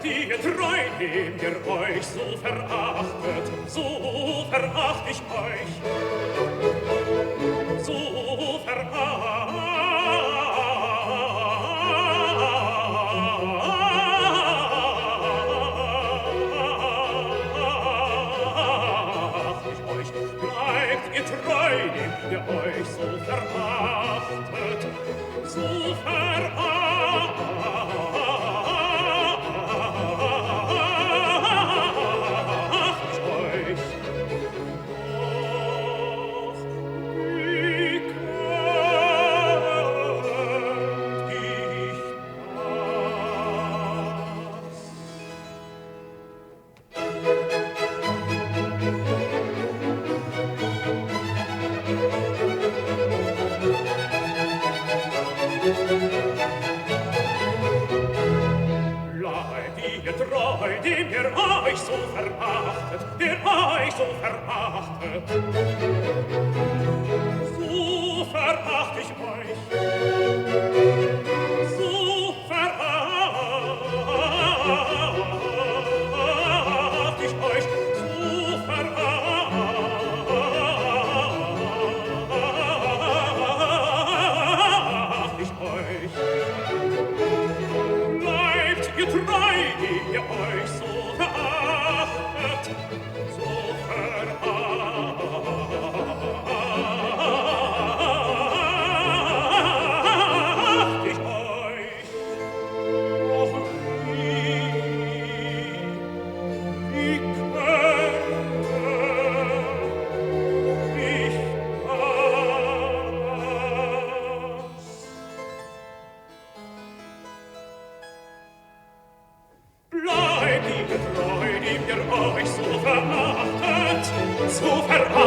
ihr treu, dem ihr euch so verachtet, so veracht ich euch. So veracht ich euch. Bleibt ihr treu, dem ihr euch so verachtet, so veracht ich euch. Doch wie könnt ich das? Bleibt ihr treu, dem ihr euch so verachtet, der euch so verachtet. So veracht ich euch, so veracht ich euch, so veracht ich euch. Bleibt ihr treu, dem ihr euch so verachtet, so veracht ich euch. Doch wie könnte ich das? Bleibt ihr treu, dem ihr euch so verachtet, so veracht